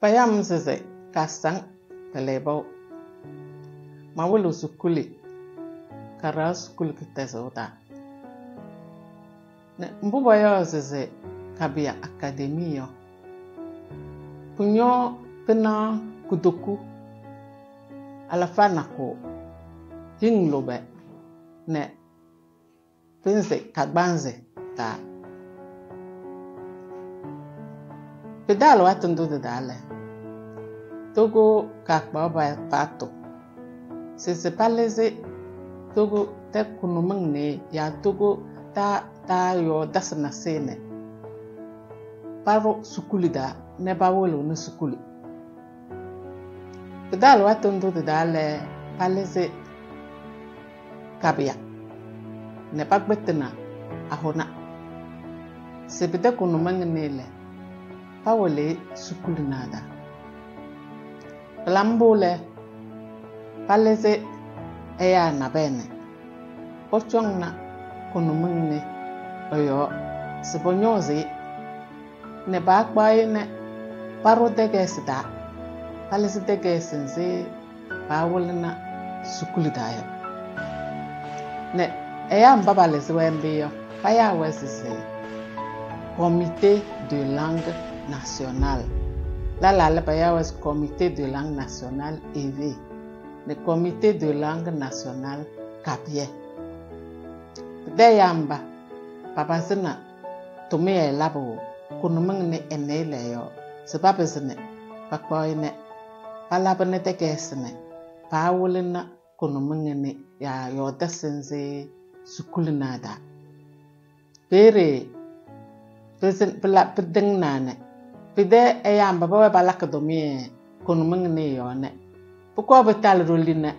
Payam sɩsɩ kasaŋ pɛlɛbɔʋ. Mawɩlɩɣ sukuli karaɣ sukuli kɩtɛzʋʋ taa. Nɛ mbʋ payaɣ sɩsɩ kabɩyɛ akademi yɔ, pʋyɔ pɩnaɣ kutoku alafa nakʋ hiŋ lʋbɛ nɛ pɩnzɩ kagbaanzɩ taa. Pɩtɛ alɩwaatʋ ndʋ tɩ-taa lɛ, Togo kakpaɣ paɣtʋ sɩsɩ palɩzɩ Togo tɛ kʋnʋmɩŋ nɩɩ yaa Togo taa yɔɔdasɩ nasɩyɩ nɛ paɖʋ sukuli taa nɛ pawɩlɩɣnɩ sukuli. Pɩtɛ alɩwaatʋ ndʋ tɩ-taa lɛ, palɩzɩ kabɩyɛ nɛ pakpɩtɩnɩ ahʋna. Sɩ pɩtɛ kʋnʋmɩŋ nɩɩ lɛ, pawɩlɩ sukuli naa taa. Pɩla mbʋ lɛ, palɩzɩ ɛyaa nabɛyɛ nɛ pɔcɔŋnɩ kʋnʋmɩŋ nɩ ɛ-yɔɔ sɩ pɔñɔɔzɩ-ɩ nɛ paakpaɣ-ɩ nɛ paɖʋ tɛkɛɛsɩ taa. Palɩzɩ tɛkɛɛsɩ nzɩ paawɩlɩnɩ sukuli taa yɔ. Nɛ ɛyaa mba palɩzɩ-wɛ mbʋ yɔ, payaɣ-wɛ sɩsɩ Comité de langue nationale. Lɛlaa lɛ payaɣ-wɛ sɩ Comité de langue nationale Ewe nɛ Comité de langue nationale Kabyè. Pɩtɛ ɛyaa mba papazɩnɩ tʋmɩyɛ labʋ kʋnʋmɩŋ nɩ ɛ-nɩɩlɛ yɔɔ sɩ papɩzɩ nɛ pakpaɣ-ɩ nɛ palabɩnɩ tɛkɛɛsɩ nɛ paawɩlɩnɩ kʋnʋmɩŋ nɩ yaa yɔɔdasɩ nzɩ sukuli naa taa. Peeye pɩtɩŋnaa nɛ pɩtɛ ɛyaa mba pɛwɛ palakɩ tʋmɩyɛ kʋnʋmɩŋ nɩ yɔɔ nɛ pʋkɔɔ pɩtalɩ ɖoli nɛ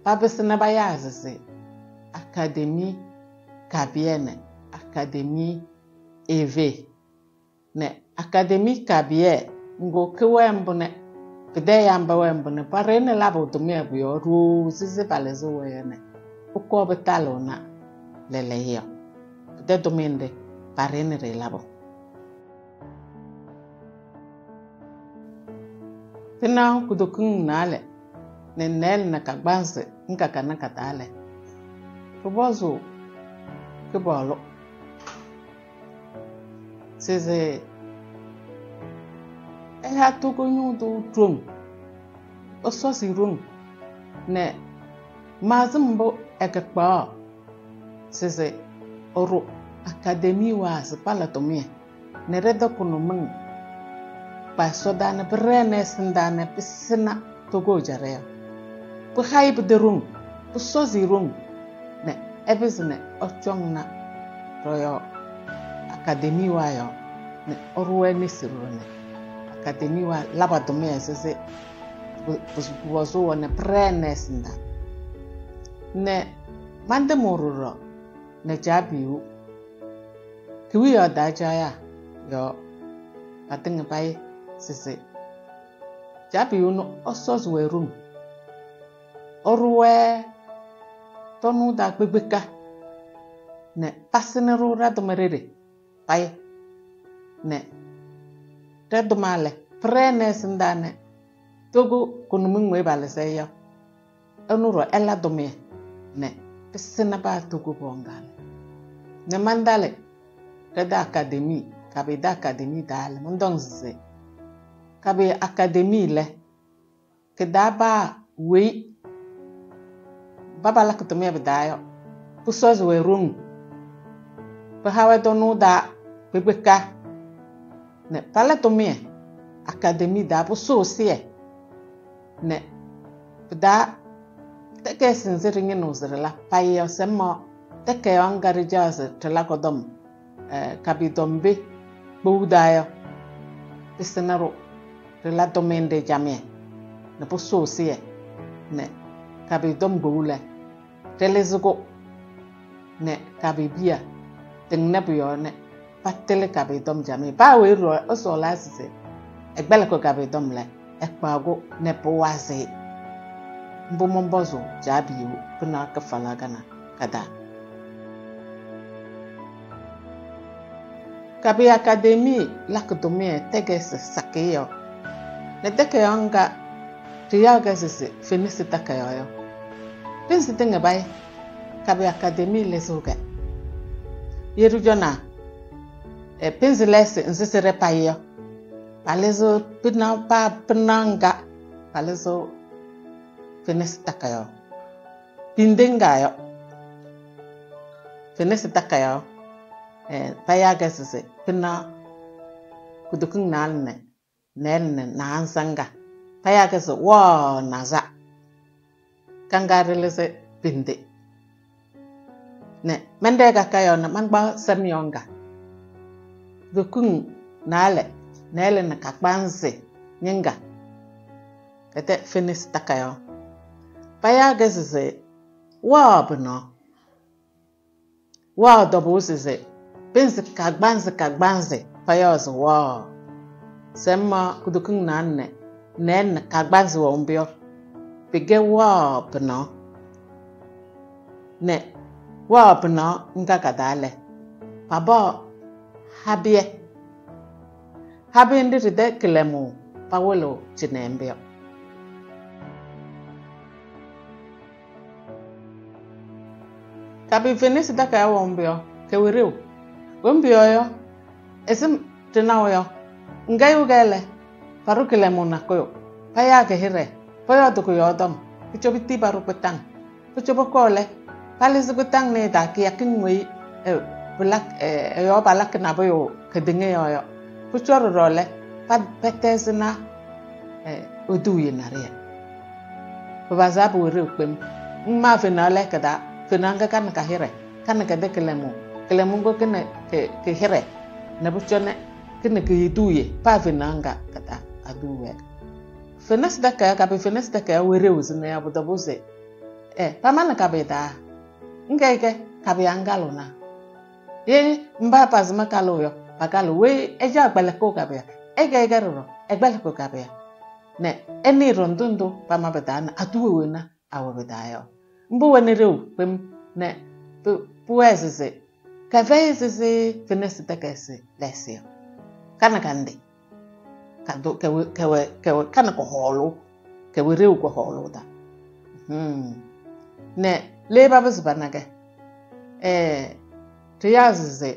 papɩsɩnɩ payaa sɩsɩ Académie Kabyè nɛ Académie Ewe nɛ Académie Kabyè ŋgʋ kɩwɛɛ mbʋ nɛ pɩtɛ ɛyaa mba wɛ mbʋ nɛ paɖɩɣnɩ labʋ tʋmɩyɛ pʋ-yɔɔ ɖooo sɩsɩ palɩzɩɣ-wɛ yɔ nɛ pʋkɔɔ pɩtalɩɣnɩ lɛɛlɛɛyɔ yɔ. Pɩtɛ tʋmɩyɛ nɖɩ paɖɩɣnɩ-ɖɩ labʋ. Pɩnaɣ kutokiŋ naalɛ nɛ nɛɛlɛ nɛ kagbaanzɩ ŋga kanɛ ka-taa lɛ, pʋpɔzʋʋ Kɩpaɣlʋ sɩsɩ ɛha Togo ñʋʋ tʋ ɖoŋ, ɛsɔzɩ ɖoŋ nɛ maɣzɩ mbʋ ɛkɩkpaɣaɣ sɩsɩ ɛɖʋ akademi waa sɩ pala tʋmɩyɛ nɛ ɖɛ-tɛ kʋnʋmɩŋ kpa ɛsɔdaa nɛ pɩɖɛnɩ ɛsɩndaa nɛ pɩsɩnɩ Togo ɛjaɖɛ yɔ. Pɩha-ɩ pɩtɛ ɖoŋ, pʋsɔzɩ ɖoŋ nɛ ɛpɩzɩ nɛ ɛcɔŋnɩ ɖɔ-yɔɔ akademi waa yɔɔ nɛ ɛɖʋ-wɛ nesi ɖɔɖɔ nɛ akademi waa laba tʋmɩyɛ sɩsɩ pʋpɔzʋʋ-wɛ nɛ pɩɖɛnɩ ɛsɩndaa. Nɛ mantɩmʋʋ ɖɔɖɔ nɛ Caabiyu kewiyaɣ taa caayaa yɔɔ patɩŋa payɩ sɩsɩ Caabiyu ɛnʋ ɛsɔzɩ-wɛ ɖoŋ, ɛɖʋ-wɛ tɔnʋʋ taa kpekpeka nɛ pasɩnɩ-ɖʋ ɖa-tʋma ɖeɖe payɩ nɛ ɖa-tʋma lɛ pɩɖɛnɩ ɛsɩndaa nɛ Togo kʋnʋmɩŋ weyi palɩzɩ yɔ ɛnʋ ɖɔɖɔ ɛla tʋmɩyɛ nɛ pɩsɩnɩ paa Togo pɔɔŋa lɛ. Nɛ mantalɩ ɖɛ-tɛ akademi kabɩyɛ akademi taa lɛ mɔntɔŋ sɩsɩ kabɩyɛ akademi lɛ kɩ-taa paa weyi mba palakɩ tʋmɩyɛ pɩ-taa yɔ pʋsɔzɩ-wɛ ɖoŋ, pɩha-wɛ tɔnʋʋ taa kpekpeka nɛ pala tʋmɩyɛ akademi taa pʋsʋʋ ɛsɩyɛ nɛ pɩ-taa tɛkɛɛsɩ nzɩ ɖɩñɩnɩɣ sɩ ɖɩla payɩ yɔ sɛmmaɣ tɛkɛyɔɔ ŋga ɖɩcaɣ sɩ ɖɩla kɔtɔm kabɩtɔmbe kpowu taa yɔ pɩsɩnɩ-ɖʋ ɖɩla tʋmɩyɛ nɖɩ camɩyɛ nɛ pʋsʋʋ ɛsɩyɛ nɛ kabɩtɔm kpowu lɛ ɖɩlɩzɩ-kʋ nɛ kabɩ piya tɩŋnɩ pʋ-yɔɔ nɛ patɩlɩ kabɩtɔm camɩyɛ. Paa weyi ɖɔɖɔ ɛsɔɔlaa sɩsɩ ɛkpɛlɩkɩ kabɩtɔm lɛ ɛkpaɣ-kʋ nɛ pʋwazɩ-ɩ. Mbʋ mɔnpɔzʋʋ Caabiyu pɩnaɣ kɩfalaɣ kanɛ ka-taa. Kabɩyɛ akademi lakɩ tʋmɩyɛ tɛkɛɛsɩ sakɩyɛ yɔ Ne takayaɣ ŋga tɩyaɣ sɩsɩ fenesi takayaɣ yɔ. Pɩnzɩ tɩŋa payɩ kabɩ akademi lɩzɩɣ-kɛ. Yeru jɔna pɩnzɩ lɛɛsɩ nzɩ sɩɖɛ payɩ yɔ. Palɩzɩɣ pɩna pa pɩna ŋga palɩzɩɣ fenesi takayaɣ. Pinde ŋga yɔ. Fenesi takayaɣ payaɣ-kɛ sɩsɩ pɩna kutokiŋ naalɛ nɛ nɛɛlɛ nɛ naanza ŋga. Payaɣ-kɛ sɩ wɔɔ naza. Kaŋga ɖɩlɩzɩ pinde. Ne mɛnɖɛɛ kaka yɔ nɛ mankpaɣ sɛm yɔ ŋga. Kutokiŋ naalɛ nɛɛlɛ nɛ kakpanzɩ ñɩŋga. Kɛtɛ fenesi takayaɣ. Payaɣ-kɛ sɩsɩ wɔɔ pɩnaɣ. Wɔɔ tɔbʋʋ sɩsɩ pɩnzɩ kagbanzɩ kagbanzɩ payaɣ sɩ wɔɔ. Sɛm ma kutokiŋ naalɛ nɛ nɛɛlɛ nɛ kagbanzɩ wɛʋ mbʋ yɔ. Pɩkɛ wɔɔ pɩnaɣ. Ne wɔɔ pɩnaɣ ŋga kataa lɛ papaɣ habɩyɛ. Habɩyɛ nɖɩ ɖɩtɛ kɩlɛmʋʋ pawɩlɩɣ cɩnɛ mbʋ yɔ. Kabɩ fenesi takayaɣ wɛʋ mbʋ yɔ kɛwɛ ɖeu. Wɛ mbʋ yɔ yɔ ɛzɩ tɩnaʋ yɔ ŋgɛyʋ-kɛ lɛ paɖʋ kɩlɛmʋʋ nakʋyʋ payaa kɩhɩɖɛ pɔyɔɔdɩ kʋ-yɔɔ tɔm pʋcɔ piti paɖʋ kpɩtaŋ pʋcɔ pɔkɔɔ lɛ palɩzɩ kpɩtaŋ nɛ ɩ-taa kɩyakɩŋ weyi ɛ-yɔɔ palakɩ nabʋyʋ kedeŋa yɔɔ yɔ. Pʋcɔ ɖɔɖɔ lɛ pɛtɛzɩna eduuye naɖɩyɛ. Pɩpazaa pʋwɛ ɖeu kpem. Ŋma fenaɣ lɛ kɩ-taa fenaɣ ŋga ka nɛ kahɩɖɛ ka nɛ kɛtɛ kɩlɛmʋʋ kɩlɛmʋʋ ŋgʋ kɩ nɛ kɩhɩɖɛ nɛ pʋcɔ nɛ kɩ nɛ ki-eduuye paa fenaɣ ŋga kɩ-taa aduwɛ. Fenesi takayaɣ kabɩ fenesi takayaɣ wɛ ɖeu ɛzɩma yɔ pʋ-tɔbʋʋ se pamanɩ kabɩ taa ŋgɛyɩ-kɛ kabɩ aŋkalʋna. Ye mba pazɩma kalʋʋ yɔ pakalʋ weyi ɛcaɣ kpɛlɩkʋʋ kabɩya ɛkɛyɩ-kɛ ɖɔɖɔ ɛkpɛlɩkʋ kabɩya. Ne ɛnɩɩ ndʋ ndʋ pama pɩ-taa nɛ aduwa wena awɛ pɩ-taa yɔ. Mbʋ wɛnɩ ɖeu kpem nɛ pʋwɛɛ sɩsɩ kɛfɛyɩ sɩsɩ fenesi takayɩsɩ lɛɛsɩ yɔ. Ka nɛ kandɩ kadʋ kɛwɛ kɛwɛ kɛwɛ ka nɛ kɔ-hɔɔlʋʋ kɛwɛ ɖeu kɔ-hɔɔlʋʋ taa. Ne le papɩzɩ panakɛ tɩyaɣ sɩsɩ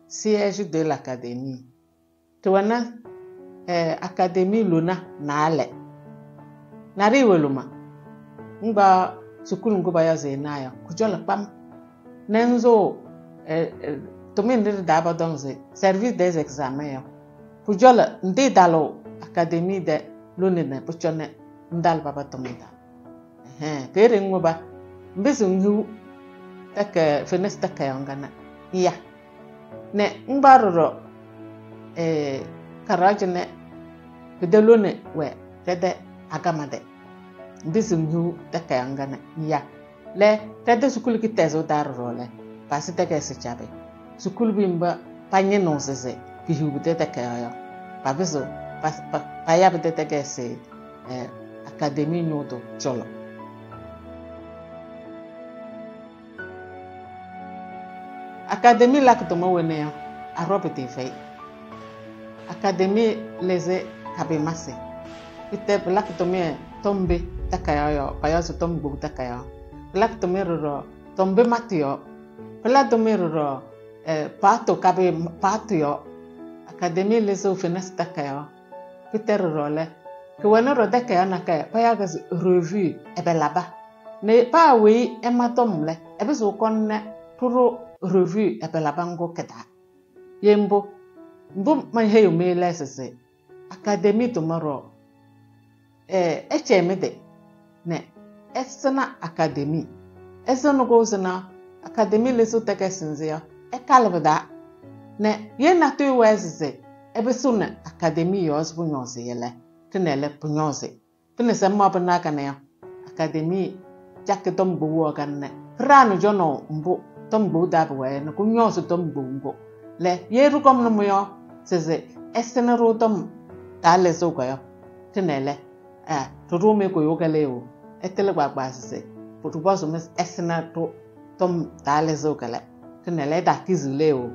siège de l'académie. Tɩwɛnɩ académie lona naalɛ. Naɖɩ wɛ loma. Ŋgba sukulu ŋgʋ payaɣ se ɩna yɔ kʋjɔlɔ kpam. Nɛ ŋzʋʋ tʋmɩyɛ nɖɩ ɖɩ-taa pɔtɔŋ se service des examens yɔ. Pʋcɔlɔ ŋtɩɩtalʋʋ académie tɛ lone nɛ pʋcɔ nɛ ŋtalɩ paba tʋmɩyɛ taa. Peeye ŋwoba ŋpɩzɩɣ ŋhiu fenesi takayaɣ ŋga nɛ ŋya. Nɛ ŋgba ɖɔɖɔ karaɣ cɩnɛ pɩtɛ lone wɛ ɖɛ-tɛ agama tɛ. Ŋpɩzɩɣ ŋhiu takayaɣ ŋga nɛ ŋya. Lɛ ɖɛ-tɛ sukulu kɩtɛzʋʋ taa ɖɔɖɔ lɛ pasɩ tɛkɛsɩ cabɩ. Sukulu bi mba pañɩnɩɣ sɩsɩ pihiu pɩtɛ takayaɣ yɔ. Papɩzɩɣ paya pɩtɛ tɛkɛsɩ académie ñʋʋ tʋ cɔlɔ. Académie lakɩ tʋma wena yɔ arɔ pɩtɩɩfɛyɩ. Académie lɩzɩ kabɩ masɩ. Pɩtɛ pɩlakɩ tʋmɩyɛ tɔm be takayaɣ yɔɔ payaɣ se tɔm gbou takayaɣ. Pɩlakɩ tʋmɩyɛ ɖɔɖɔ tɔm be matʋ yɔɔ. Pɩla tʋmɩyɛ ɖɔɖɔ paatʋ kabɩ paatʋ yɔɔ. Académie lɩzɩɣ fenesi takayaɣ. Pɩtɛ ɖɔɖɔ lɛ kɩwɛnɩ ɖɔ takayaɣ nakɛyɛ payaɣ-kɛ se revue ɛbɛ laba. Ne paa weyi ɛma tɔm lɛ ɛpɩzɩɣ kɔnɩ nɛ ɖʋɖʋ revue ɛbɛ laba ŋgʋ kɩ-taa. Ye mbʋ mbʋ manheyiɣ-mɩ lɛ sɩsɩ académie tʋma ɖɔ ɛcɛyɩ mɩ-tɩ nɛ ɛsɩnɩ académie. Ɛsɩnɩ-kʋ sɩnaɣ académie lɩzɩɣ tɛkɛsɩ nzɩ yɔ ɛkalɩ pɩ-taa. Nɛ ye natʋyʋ wɛɛ sɩsɩ ɛpɩsɩɣnɩ académie yɔɔ se pʋñɔɔzɩ lɛ tɩnɛ lɛ pʋñɔɔzɩ. Pɩnɛ sɛm pɩna kanɛ yɔ académie cakɩ tɔm gbou wɛɣ kanɛ nɛ pɩɖaɣnɩ cɔnɔʋ mbʋ tɔm gbou taa pʋwɛɛ nɛ kʋñɔɔzɩ tɔm gbou ŋgʋ. Lɛ ye ɖɩkɔmnɩ mɩ-yɔɔ sɩsɩ ɛsɩnɩ-ɖʋ tɔm taa lɩzɩɣ yɔ tɩnɛ lɛ ɖɩɖʋʋ-mɩ kʋyʋʋ kɛlɛ oo ɛtɩlɩ kpaagbaa sɩsɩ ɖɩpɔzʋʋ-mɩ se ɛsɩnɩ-ɖʋ tɔm taa lɩzɩɣ lɛ tɩnɛ lɛ ɩtaakiziɣ le oo.